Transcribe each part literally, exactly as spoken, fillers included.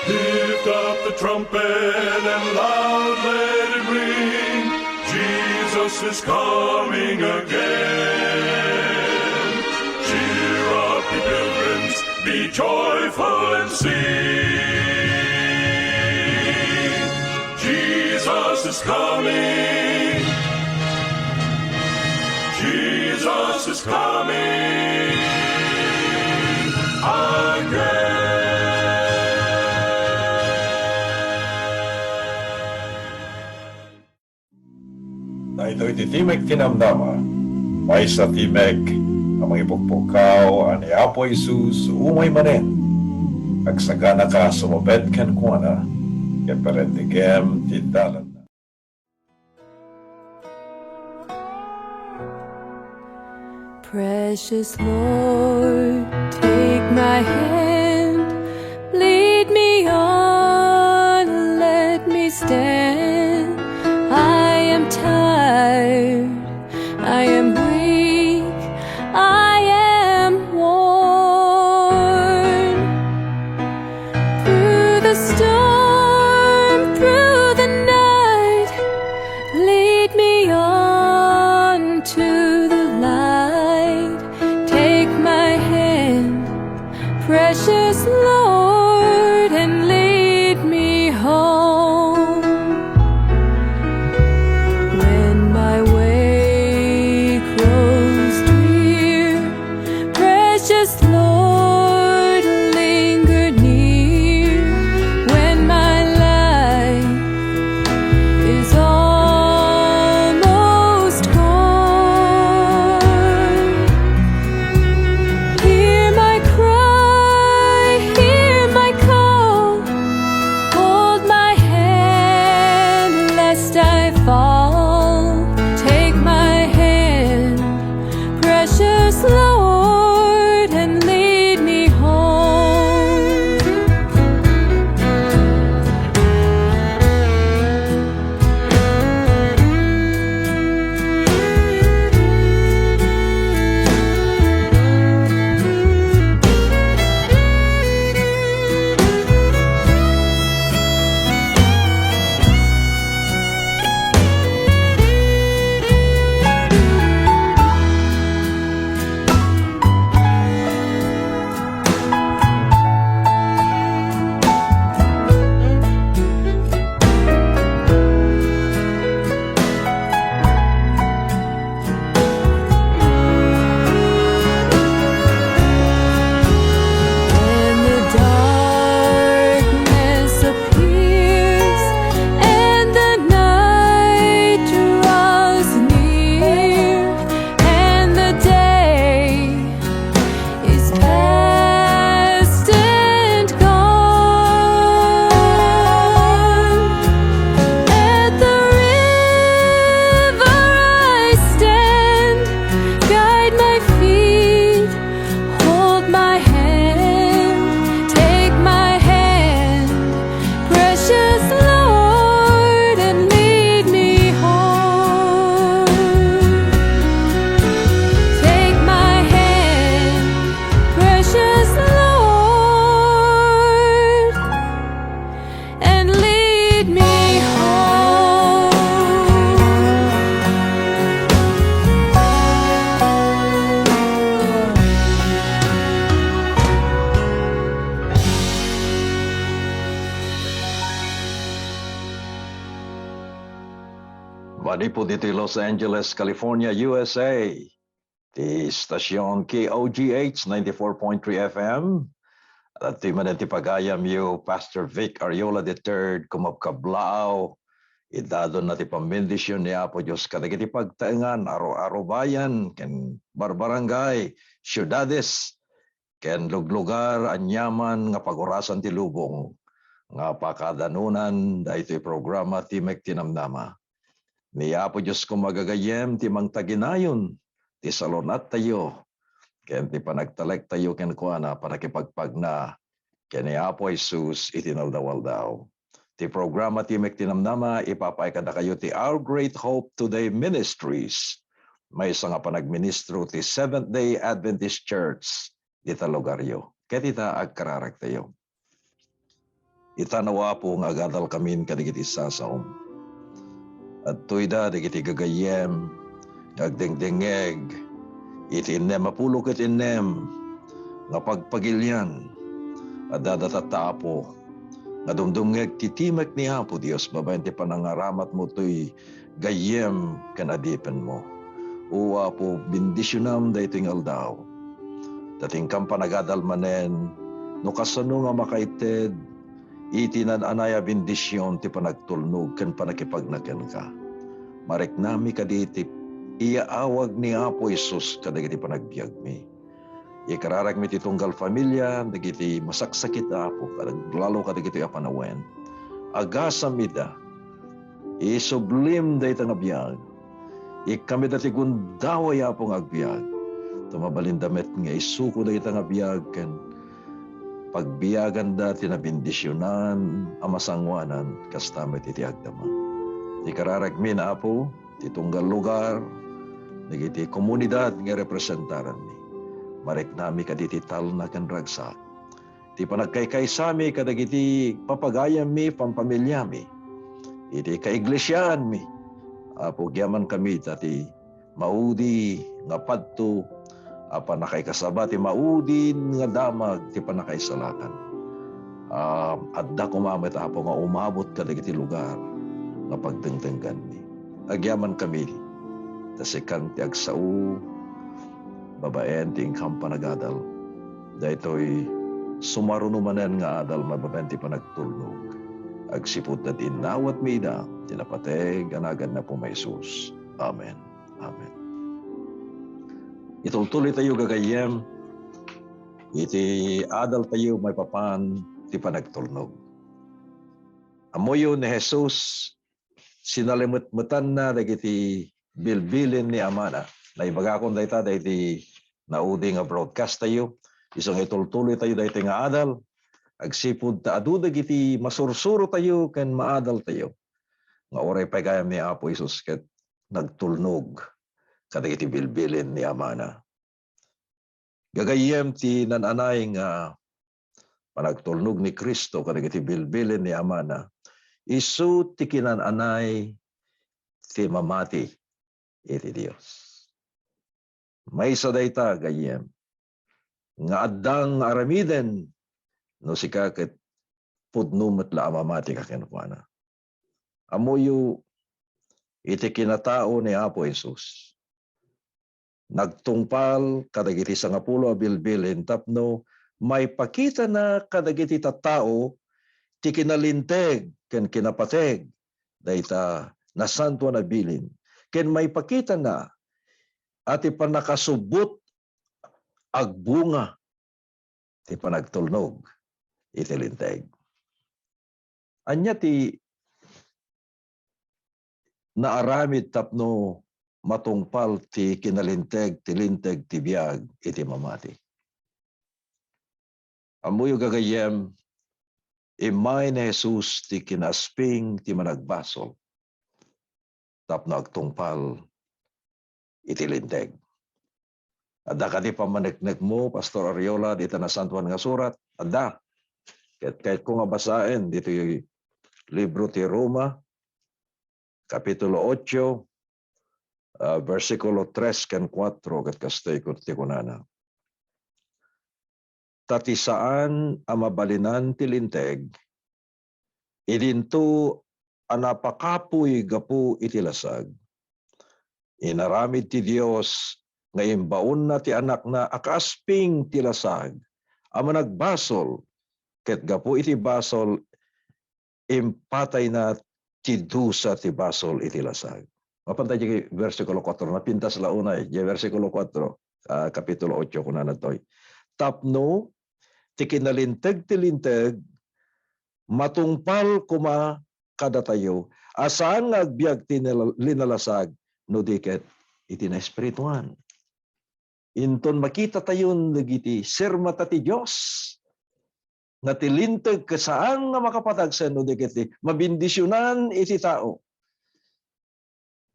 Lift up the trumpet and loud let it ring. Jesus is coming again. Cheer up, ye pilgrims, be joyful and sing. Jesus is coming. Jesus is coming again. Daytoy ti Timek ti Namnama, maysa timek a mangipukpukkaw a ni Apo Jesus umay manen. Agsaganaka a sumupet kenkuana, ket parentegem ti dalanna. Precious Lord, take my hand, lead me on, let me stand. I am tired, I am weak, I am worn. Through the storm, through the night, lead me on to the light. Take my hand, precious Lord, and lead me home. When my way grows drear, precious Lord, linger near. When my life is almost gone, hear my cry, hear my call. Hold my hand lest I fall. Take my hand, precious Lord, and lead me home. When the darkness appears and the night draws near and the day is past and gone. At the river I stand, guide my feet, hold my hand, take my hand, precious Lord, and lead me home. Take my hand, precious Lord, and lead me home. Manipud iti Los Angeles, California, U S A, ti stasyon K O G H ninety-four point three F M. Adtoy manen ti pagayamyo, Pastor Vic Ariola the third, kumabkablaaw. Idadonna ti pambendision ni Apo Dios kadagiti pagtaengan, aro-arubayan, ken barbarangay, siudades, ken luglugar, aniaman nga pagurasan ti lubong nga pakadanonan daytoy programa Timek ti Namnama. Ni Apo Dios koma gagayyem ti mangtaginayon ti salun-attayo ken ti panagtalektayo kenkuana, panakipagpagna ken ni Apo Jesus iti inaldaw-aldaw. Ti programa Timek ti Namnama, ipapaay kadakayo ti Our Great Hope Today Ministries, maysa nga panagministro ti Seventh-day Adventist Church dita lugaryo. Ket ita, agkararagtayo. Itanaw, Apo, nga agadalkamin kadagiti sasaom. Adtoyda dagiti gagayyem nga agdengdengngeg iti innem a pulo ket innem nga pagpagilian. Adda datatta, Apo, nga dumdumngeg ti timek ni Apo Dios babaen ti panangaramatmo toy gayyem ken adipenmo. O Apo, bendisionam daytoy nga aldaw. Ta ti inkam panagadal manen, no kasano nga makaited iti naan-anay a bendision ti panagtulnog ken pannakipagna kenka. Mariknami kadi ti iyaawag ni Apo Jesus kadagiti panagbiagmi. Ikararagmi ti tunggal familia dagiti masaksakit, Apo, kadag-, lalo kadagiti a panawen. Agasam ida. Isublim dayta nga biag. Ikkam ida ti gundaway, Apo, nga agbiag. Ta mabalinda met nga isuko dayta nga biag ken pagbiaganda ti nabendisionan a masangoanan, kasta met iti agdama. Ikararagmi, Apo, ti tunggal lugar, dagiti komunidad nga representaranmi. Mariknami kaditi talna ken ragsak. Ti panagkaykaysami kadagiti papagayammi, pampamiliami, iti kaiglesiaanmi. Apo, agyamankami ta ti maudi nga padto a pannakaikasaba ti maudi nga damag ti pannakaisalakan. Ah, adda koma met, Apo, nga umabot kadagiti lugar nga pagdengdengganmi. Agyamankami, ta sikan ti agsao babaen ti inkam panagadal. Daytoy sumaruno manen nga adal mababaen ti panagtulnog. Agsipud ta innawatmi ida ti napateg a naganna, Apo, Jesus. Amen. Amen. Itultuloy tayo, gagayyem, iti adal tayo maipapan ti panagtulnog. Ammoyo ni Jesus, sinalimetmetanna dagiti bilbilin ni Amana. Naibagakon dayta dagiti naudi nga broadcast tayo. Isu nga itultuloy tayo daytoy nga adal. Agsipud ta adu dagiti masursuro tayo ken maadal tayo. Nga uray pay gayam ni Apo Jesus ket nagtulnog kadagiti bilbilin ni Amana. Gagayyem, ti naan-anay nga panagtulnog ni Cristo kadagiti bilbilin ni Amana, isu ti kinaan-anay ti mamati iti Dios. Maysa dayta, gayyem, nga adda nga aramiden no sika ket pudno met la a mamati ka kenkuana. Ammoyo, iti kinatao ni Apo Jesus, nagtungpal kadagiti sangapulo a bilbilin tapno maipakitana kadagiti tattao ti kinalinteg ken kinapateg dayta nasantoan a bilin, ken maipakitana a ti pannakasubbot agbunga ti panagtulnog iti Linteg. Ania ti naaramid tapno matungpal ti kinalinteg ti Linteg ti biag iti mamati? Ammoyo, gagayyem, immay ni Jesus ti kinaasping ti managbasol tapno agtungpal iti Linteg. Adda kadi pammaneknekmo, Pastor Ariola, dita Nasantoan nga Surat? Adda. Ket kayatko nga basaen ditoy libro ti Roma, Kapitulo ocho, ah, bersikulo tres ken kuatro, ket kastoy kun-, ti kunana, "Ta ti saan a mabalinan ti Linteg, idinto a napakapuy gapu iti lasag, inaramid ti Dios nga imbaonna ti Anakna a kaasping ti lasag a managbasol, ket gapu iti basol, impatayna ti dusa ti basol iti lasag." Mapan tayo iti bersikulo kuatro, napintas la unay, iti bersikulo kuatro, ah, Kapitulo ocho, kunana toy, "Tapno ti kinalinteg ti Linteg matungpal koma kadatayo, a saan nga agbiag ti nila-, linalasag no di ket iti naespirituan." Inton makitatayon dagiti sirmata ti Dios, nga ti Linteg ket saan nga makapatagsen no di ket ti mabendisionan iti tao.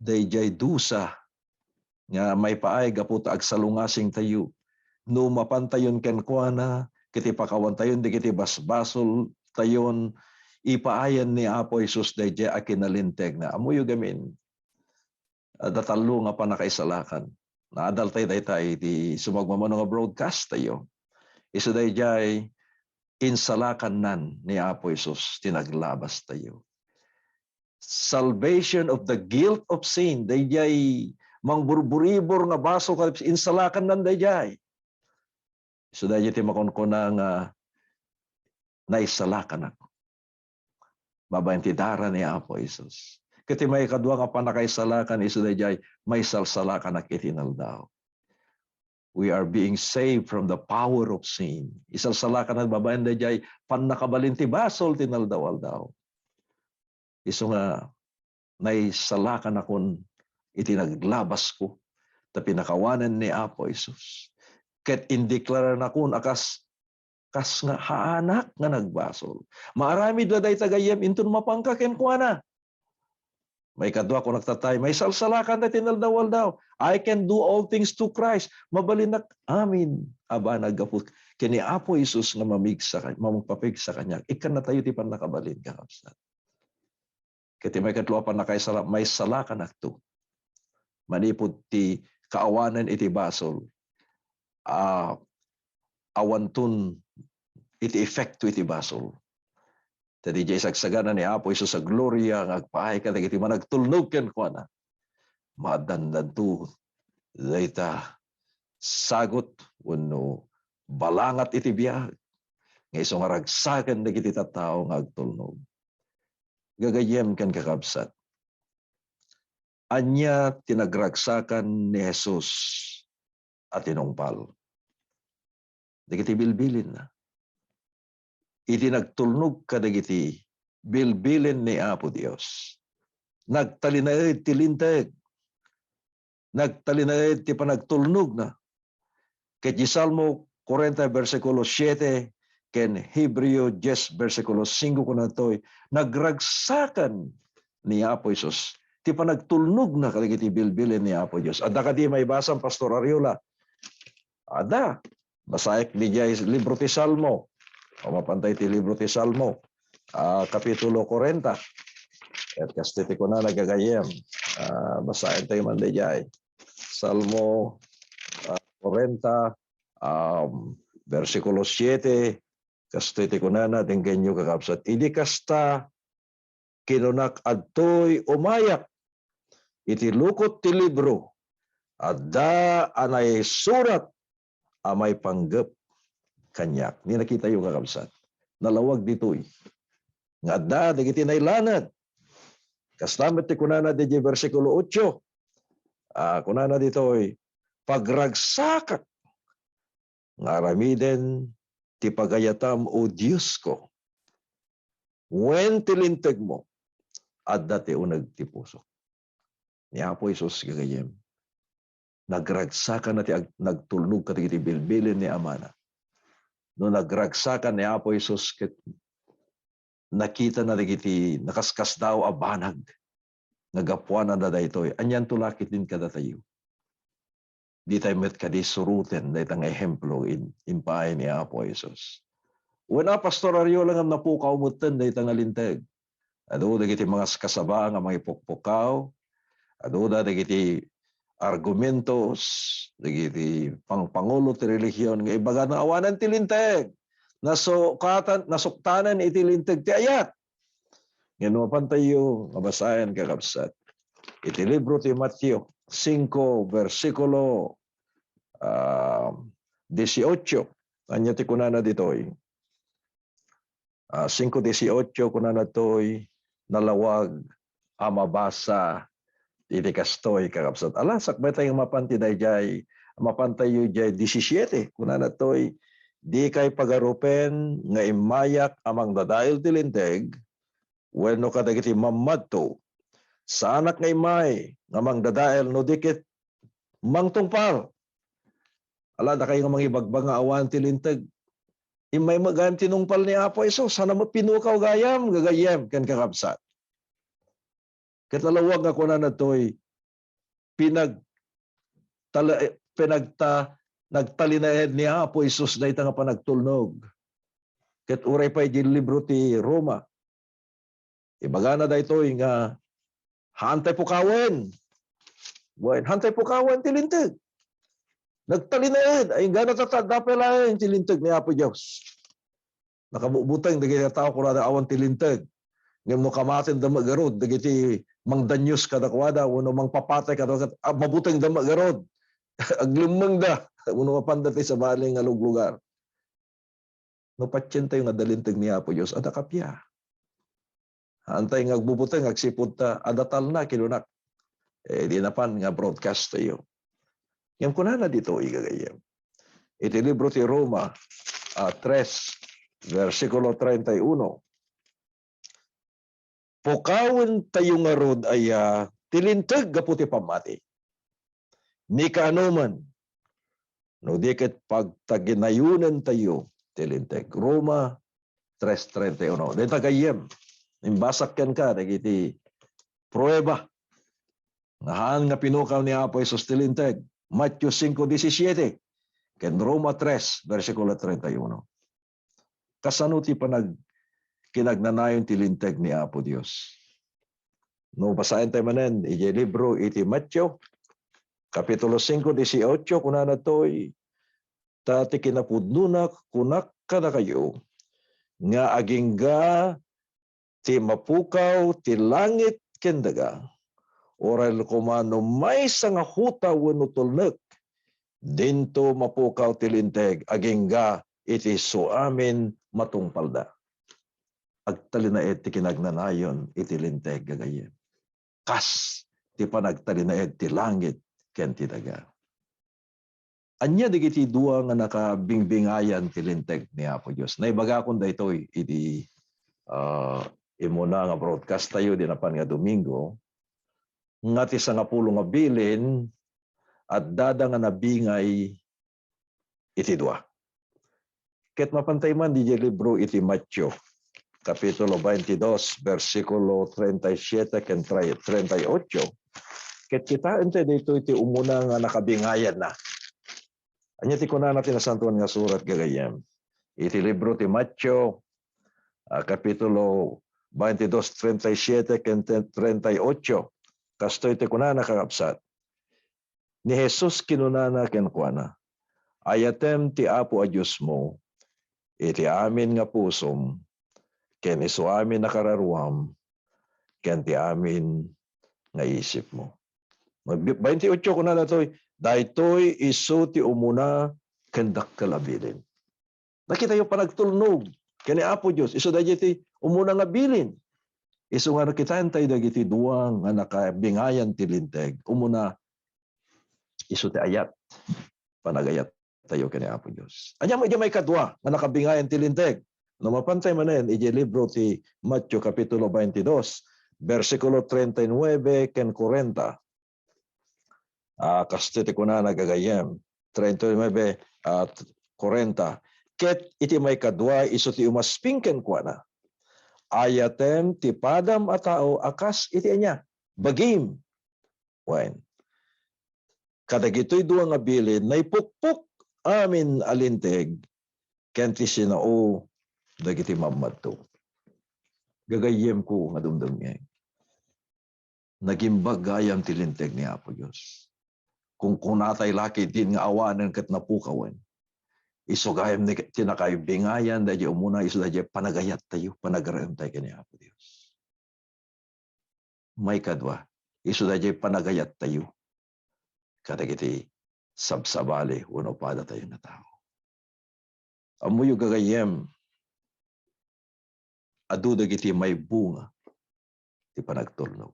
Daydiay dusa nga maipaay gapu ta agsalungasingtayo no mapantayon kenkuana ket ipakawantayon dagiti basbasoltayon ipaayan ni Apo Jesus daydiay a kinalintegna. Ammoyo gamin, adda tallo nga pannakaisalakan. Naadaltay dayta iti sumagmamano nga broadcast tayo. Isu daydiay, insalakannan ni Apo Jesus ti naglabastayo. Salvation of the guilt of sin. Daydiay mangburburibor nga basol, insalakannan daydiay. Isu daydiay ti makunkuna nga naisalakanak babaen ti dara ni Apo Jesus. Ket ti maikadua nga pannakaisalakan, isu daydiay maisalsalakanak iti inaldaw. We are being saved from the power of sin. Isalsalakanak babaen daydiay pannakabalin ti basol ti inaldaw-aldaw. Isu nga naisalakanakon iti naglabasko ta pinakawanen ni Apo Jesus. Ket indeklaranakon a kas, kas nga haanak nga nagbasol. Maaramid la dayta gayyem inton mapanka kenkuana. Maikadua, kunak tatay, maisalsalakan dayta inaldaw-aldaw. I can do all things to Christ. Mabalinnak amin a banag gapu ken ni Apo Jesus nga mamigsa ka-, mangpapigsa kaniak. Ikkannatayo ti pannakabalin, kakabsat. Ket ti maikatlo a pannakaisala-, maisalakanakto manipud ti kaawanen iti basol a awanton iti epekto iti basol. Ta diay isagsagana ni Apo Jesus a gloria nga agpaay kadagiti managtulnog kenkuana, maaddandanto dayta sagut wenno balangat iti biag nga isu nga ragsaken dagiti tattao nga agtulnog. Gagayyem ken kakabsat, ania ti nagragsakan ni Jesus a tinungpal? Dagiti bilbilinna. Idi nagtulnog kadagiti bilbilin ni Apo Dios, nagtalinaed ti Linteg. Nagtalinaed ti panagtulnogna. Ket di Salmo kuwarenta, bersikulo siete, ken Hebreo dies, bersikulo singko, kunana ditoy, nagragsakan ni Apo Jesus ti panagtulnogna kadagiti bilbilin ni Apo Dios. Adda kadi maibasam, Pastor Ariola? Adda. Basaek diay libro ti Salmo. O, mapantay ti libro ti Salmo, ah, kapitulo kuwarenta. Ket kastoy ti kunana, gagayyem. Ah, basaentayo man diay. Salmo, ah, kuwarenta, um, bersikulo siete, kastoy ti kunana, denggenyo, kakabsat. Idi kasta, kinunak, adtoy umayak iti lukot ti libro, adda a naisurat a maipanggep kaniak. Ni nakitayo, kakabsat, nalawag ditoy nga adda dagiti nailanad. Kasta met ti kunana diay bersikulo otso. Ah, kunana ditoy, "Pagragsakak nga aramiden ti pagayatam, O Diosko, wen ti lintegmo, adda ti uneg ti pusok." Ni Apo Jesus, gagayyem, nagragsakanna ti ag-, nagtulnog kadagiti bilbilin ni Amana. No nagragsakan ni Apo Jesus ket nakitana dagiti nakaskasdaaw a banag nga gapuanan daytoy, anianto la ketdin kadatayo? Ditay met kadi suroten dayta nga ehemplo in-, impaay ni Apo Jesus. Wen a, Pastor Ariola, ngem napukaw metten dayta nga linteg. Adu dagiti mangaskasaba nga mangipukpukaw, aduda dagiti argumentos dagiti pangpangulo ti relihion nga ibagana awanen ti linteg. Nasukatan, nasuktanen iti linteg ti ayat. Ngem no mapantayo nga basaen, kakabsat, iti libro ti Mateo singko, bersikulo, ah, dieciocho, ania ti kunana ditoy? Ah, singko dieciocho, kunana toy, nalawag a mabasa iti kastoy, kakabsat. Ala, sakbay tayo mapan ti dayjay, mapan tayo jay diecisiete, kunana toy, "Dikay pagarupen nga immayak a mangdadael ti linteg, wenno kadagiti mammadto. Saanak nga immay nga mangdadael no di ket mangtungpal." Ala, dakay nga mangibagbaga awan ti linteg. Immay met gayam tinungpal ni Apo Jesus, sana mapinukaw gayam, gagayyem, ken kakabsat. Ket nalawag nga kunana toy, pinag-, tala-, pinagta-, nagtalinaed ni Apo Jesus dayta nga panagtulnog. Ket uray pay di libro ti Roma, Ibagana daytoy nga, "Haantay pukawen." Wen, haantay pukawen ti Linteg. Nagtalinaed, ay, inggana ta, ta, adda pay laeng ti Linteg ni Apo Dios. Nakabubuteng dagiti tao, kunada, awan ti Linteg. Ngem no kamatenda met garud dagiti mangdanios kadakuada wenno mangpapatay kadakuada, ah, mabutengda met garud. Aglemmengda wenno mapanda ti sabali nga luglugar. No patientayo nga adda Linteg ni Apo Dios, adda kappia. Haantay nga agbubuteng agsipud ta adda talna, kinunak. Eh, di napan nga broadcast tayo. Ngem kunana ditoy, gagayyem. Iti libro ti Roma, ah, tres, bersikulo treinta y uno, "Pukawentayo ngarud aya ti Linteg gapu ti pammati. Ni kaanoman, no di ket pagtaginayonentayo ti Linteg." Roma tres treinta y uno. Dayta, gayyem, imbasak kenka dagiti prueba nga haan nga pinukaw ni Apo Jesus ti Linteg. Mateo cinco diecisiete ken Roma tres, bersikulo treinta y uno. Kasano ti panag-, kinagnanayon ti Linteg ni Apo Dios? No basaentayo manen idiay libro iti Mateo, Kapitulo cinco, dieciocho, kunana toy, "Ta ti kinapudnona, kunak kadakayo, nga agingga ti mapukaw ti langit ken daga, uray koma no maysa nga huta wenno tulnek, dinto mapukaw ti Linteg agingga iti suamin matungpalda." Agtalinaed ti kinagnanayon iti Linteg, gagayyem, kas ti panagtalinaed ti langit ken ti daga. Ania dagiti dua nga nakabingbingayan ti Linteg ni Apo Dios? Naibagakon daytoy idi, ah, immuna nga broadcast tayo, di napan nga Domingo, nga ti sangapulo nga bilin, addada nga nabingay iti dua. Ket mapantay man didiay libro iti Mateo, Kapitulo veintidós, bersikulo treinta y siete ken tre-, treinta y ocho, ket kitaentayo daytoy ti umuna nga nakabingayanna. Ania ti kunana ti Nasantoan nga Surat, gagayyem? Iti libro ti Mateo, ah, Kapitulo veintidós, treinta y siete ken te-, treinta y ocho. Kastoy ti kunana, kakabsat. Ni Jesus kinunana kenkuana, "Ayatem ti Apo a Diosmo iti amin nga pusom, ken isuamin a kararuam, ken ti amin nga isipmo." Veintiocho, kunana toy, "Daytoy isu ti umuna ken dakkel a bilin." Nakitayo panagtulnog ken ni Apo Dios. Isu daydiay ti umuna nga bilin. Isu nga nakitaentayo dagiti dua nga nakabingayan ti Linteg. Umuna, isu ti ayat, panagayat tayo ken ni Apo Dios. Ania met diay maikadua nga nakabingayan ti Linteg? No mapantay manen idiay libro ti Mateo Kapitulo veintidós, bersikulo treinta y nueve ken cuarenta. Ah, kastoy ti kunana, gagayyem, treinta y nueve, ah, cuarenta. Ket iti maikadua, isu ti umasping kenkuana, "Ayatem ti padam a tao a kas iti ania? Bagim." Wen, kadagitoy dua nga bilin, naipukpok amin a Linteg ken ti sinao dagiti mammadto. Gagayyemko nga dumdumngeg, nagimbag gayam ti Linteg ni Apo Dios. Kunkunatay la ketdin nga awanen ket napukawen. Isu gayam ni, ti nakabingayan daydiay umuna, isu daydiay panagayattayo, panagraemtayo ken ni Apo Dios. Maikadua, isu daydiay panagayattayo kadagiti sabsabali wenno padatayo nga tao. Ammoyo, gagayyem, adu dagiti maibunga ti panagtulnog.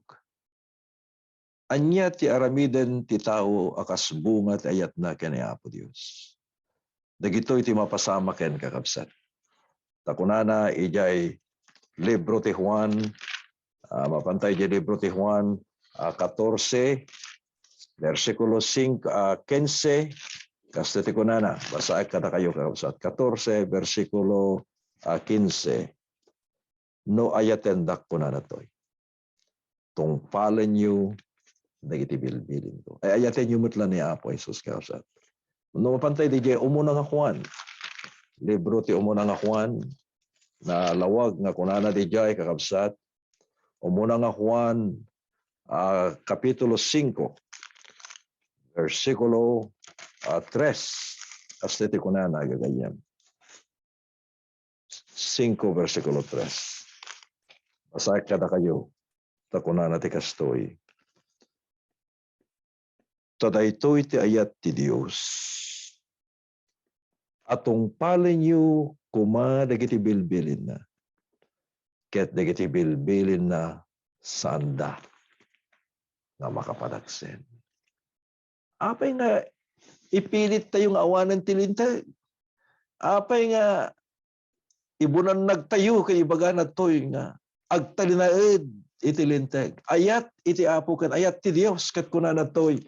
Ania ti aramiden ti tao a kas bunga ti ayatna ken ni Apo Dios? Dagitoy ti mapasamak ken, kakabsat. Ta kunana idiay libro ti Juan, ah, mapantay idiay libro ti Juan, ah, katorse, bersikulo singko, ah, kinse, kastoy ti kunana, basaek kadakayo, kakabsat. Katorse, bersikulo, ah, kinse. "No ayatendak," kunana toy, "tungpalenyo dagiti bilbilinko." Ay, ayatenyo met la ni Apo Jesus, kakabsat. No mapantay didiay umuna nga Juan, libro ti umuna nga Juan, nalawag nga kunana didiay, kakabsat, Umuna nga Juan, ah, Kapitulo singko, bersikulo, ah, tres. Kasta ti kunana, gagayyem. Singko, bersikulo tres. Basaek kadakayo, ta kunana ti kastoy, "Ta daytoy ti ayat ti Dios, a tungpalenyo koma dagiti bilbilinna, ket dagiti bilbilinna saanda nga makapadagsen." Apay nga ipilittayo nga awanen ti Linteg? Apay nga ibunannagtayo ket ibagana toy nga agtalinaed iti Linteg? Ayat iti Apo ken ayat ti Dios, ket kunana toy,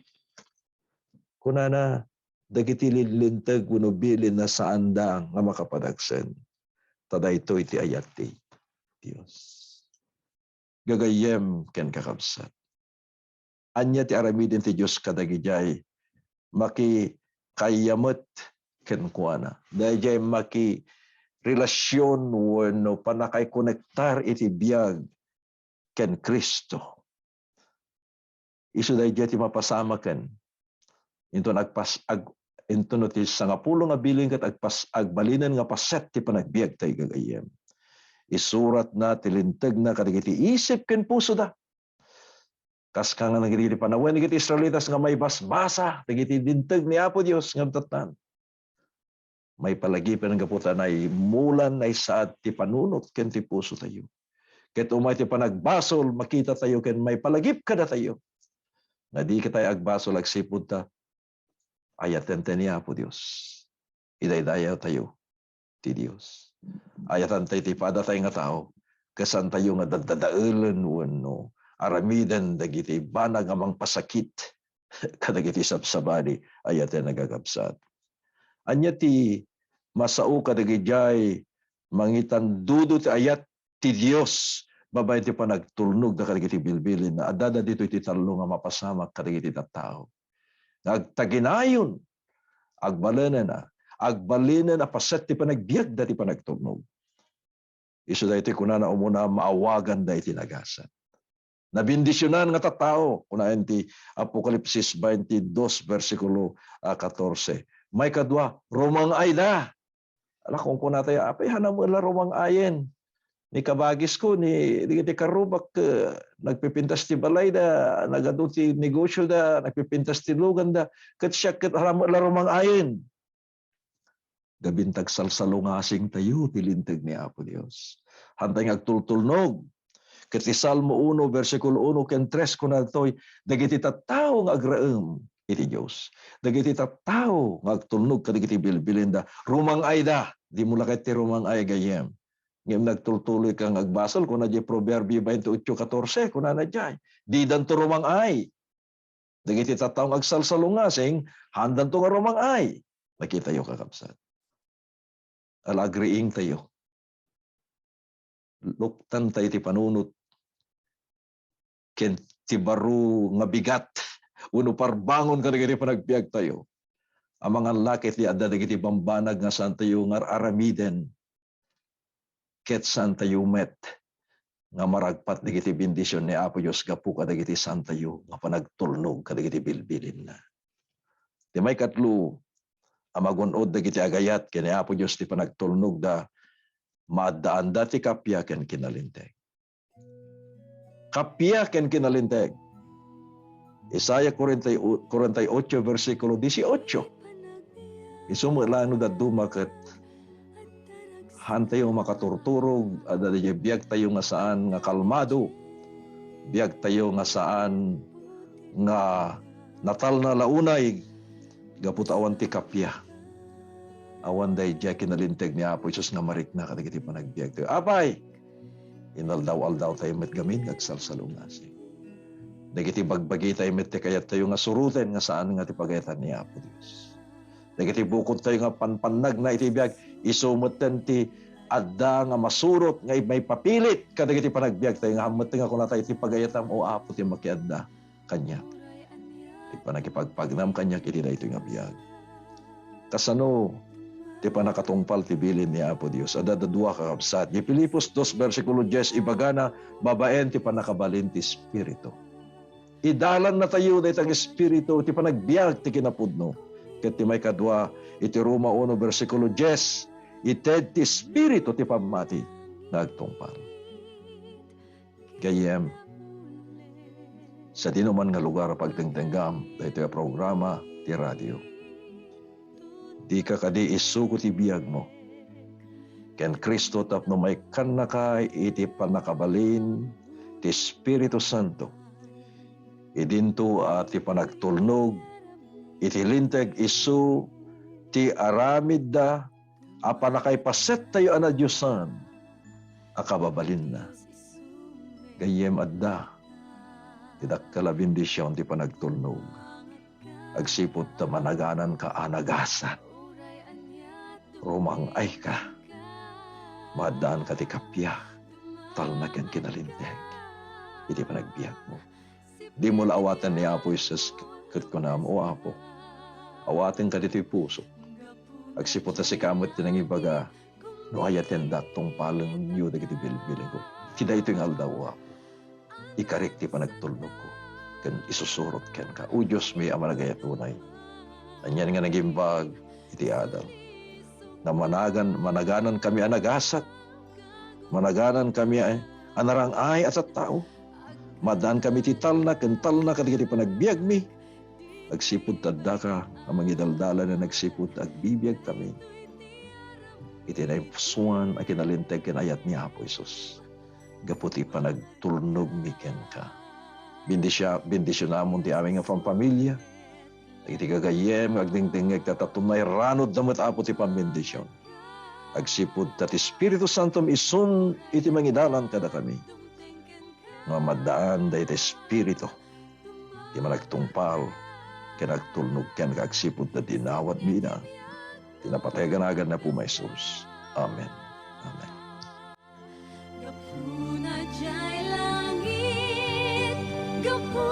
kunana, dagiti linteg wenno bilinna saanda nga makapadagsen. Ta daytoy ti ayat ti Dios. Gagayyem ken kakabsat, ania ti aramiden ti Dios kadagidiay makikayyamet kenkuana? Daydiay makirelasion wenno pannakaikonektar iti biag ken Cristo. Isu daydiay ti mapasamaken. Inton agpas-, ag-, inton no ti sangapulo nga bilin ket agpas-, agbalinen nga paset ti panagbiagtayo, gagayyem. Isuratna ti lintegna kadagiti isip ken pusoda. Kas kangana dagiti panawen dagiti Israelitas nga maibasbasa dagiti linteg ni Apo Dios nga tattan. Maipalagipen gapu ta naimulan, naisaad ti panunot ken ti pusotayo. Ket umay ti panagbasol, makitatayo ken maipalagip kadatayo nga di kitayo agbasol agsipud ta ayaten tayo ni Apo Dios. Idaydayawtayo ti Dios. Ayatantayo ti padatay nga tao, ket saantayo nga daddadaelen wenno aramiden dagiti banag a mangpasakit kadagiti sabsabali. Ayaten a kakabsat. Ania ti masao kadagidiay mangitandudo ti ayat ti Dios babaen ti panagtulnogda kadagiti bilbilinna? Addada ditoy ti tallo nga mapasamak kadagiti tattao nga agtaginayon, agbalinen a, agbalinen a paset ti panagbiagda ti panagtulnog. Isu daytoy kunana, umuna, maawaganda iti nagasat. Nabendisionan nga tattao, kunaen ti Apokalipsis twenty-two, bersikulo, ah, katorse. Maikadua, rumang-ayda. Ala, kunkunatayo, apay, hanam la rumang-ayen. Ni kabagisko, ni, dagiti karrubak, eh, nagpipintas ti balayda, nagadu ti negosioda, nagpipintas ti luganda, ket siak ket hanam la rumang-ayen. Gabin ta agsalsalungasingtayo ti linteg ni Apo Dios. Hantay nga agtultulnog. Ket ti Salmo uno, bersikulo uno ken tres, kuna ditoy, dagiti tattao nga agraem iti Dios, dagiti tattao nga agtulnog kadagiti bilbilinda, rumang-ayda. Dimo la ket ti rumang-ay, gayyem. Ngem nagtultuloy ka nga agbasol, kuna diay Proverbio twenty-eight catorce, kunana diay, didanto rumang-ay. Dagiti tattao nga agsalsalungasing, haandanto nga rumang-ay. Nakitayo, kakabsat. Ala, agriingtayo. Luktantayo ti panunot ken ti baro nga bigat wenno parbangon kadagiti panagbiagtayo. Amangan la ket ti adda dagiti bambanag nga saantayo nga ar-aramiden. Ket saantayo met nga maragpat dagiti bendision ni Apo Dios gapu kadagiti saantayo nga panagtulnog kadagiti bilbilinna. Ti maikatlo a magun-od dagiti agayat ken ni Apo Dios ti panagtulnogda, maaddaanda ti kappia ken kinalinteg. Kappia ken kinalinteg. Isaiah kuarenta y-, kuarenta y ocho, bersikulo dieciocho. Isu met laeng no dadduma ket haantayo makaturturog, adda diay biagtayo nga saan nga kalmado, biagtayo nga saan nga natalna la unay gapu ta awan ti kappia. Awan daydiay kinalinteg ni Apo Jesus nga marikna kadagiti panagbiagtayo. Apay, inaldaw-aldawtayo met gamin nga agsalsalungasing. Dagiti bagbagitayo met ti kayattayo nga suroten nga saan nga ti pagayatan ni Apo Dios. Dagiti bukodtayo nga panpannagna iti biag, isu metten ti adda nga masurot nga maipapilit kadagiti panagbiagtayo nga hammet nga kunatayo, "Ti pagayatam, O Apo, ti makiadda kaniak. Ti pannakipagpagnam kaniak iti daytoy nga biag." Kasano ti pannakatungpal ti bilin ni Apo Dios. Adda dua, kakabsat. Di Filipos dos, bersikulo dies, ibagana, babaen ti pannakabalin ti Espiritu. Idalannatayo dayta nga Espiritu ti panagbiag ti kinapudno. Ket ti maikadua, iti Roma uno, bersikulo dies, ited ti Espiritu ti pammati nga agtungpal. Gayyem, sadinoman nga lugar a pagdengdenggam daytoy a programa ti radio, dika kadi isuko ti biagmo ken Cristo tapno maikkannaka iti pannakabalin ti Espiritu Santo. Idinto a ti panagtulnog iti Linteg isu ti aramidda a pannakaipasettayo a nadiosan a kababalinna. Gayyem, adda ti dakkel a bendision ti panagtulnog. Agsipud ta managananka a nagasat, rumang-ayka, maaddaanka ti kappia, talna ken kinalinteg iti panagbiagmo. Dimo la awaten ni Apo Jesus ket kunam, "O Apo, awatenka ditoy pusok. Agsipud ta sika met ti nangibaga, no ayatendak, tungpalenyo dagiti bilbilinko." Iti daytoy nga aldaw, O Apo, ikarik ti panagtulnogko ken isusurot kenka, O Dios mi a managayat unay. Anian nga nagimbag iti adal, namanagan, managanan kami a nagasat, managanan kami a, a narang-ay a tattao. Maadaan kami ti talna ken talna kadagiti panagbiagmi. Agsipud ta addaka a mangidaldalan a nagsipud ta agbibiag kami iti naimpusoan a kinalinteg ken ayat ni Apo Jesus. Gapu ti panagtulnogmi kenka. Bendisya-, bendisionamon ti amin nga pampamilia. Dagiti gagayyem nga agdengdengngeg ta, ta tunay ranodda met, Apo, ti pambendision. Agsipud ta ti Espiritu Santom isun iti mangidalan kadakami. Nga maddaan dayta Espiritu ti managtungpal ken agtulnog kenka agsipud ta dinawatmi ida. Ti napateg a nagan ni Apo Jesus. Amen. Amen. Gapuna jay langit, gapu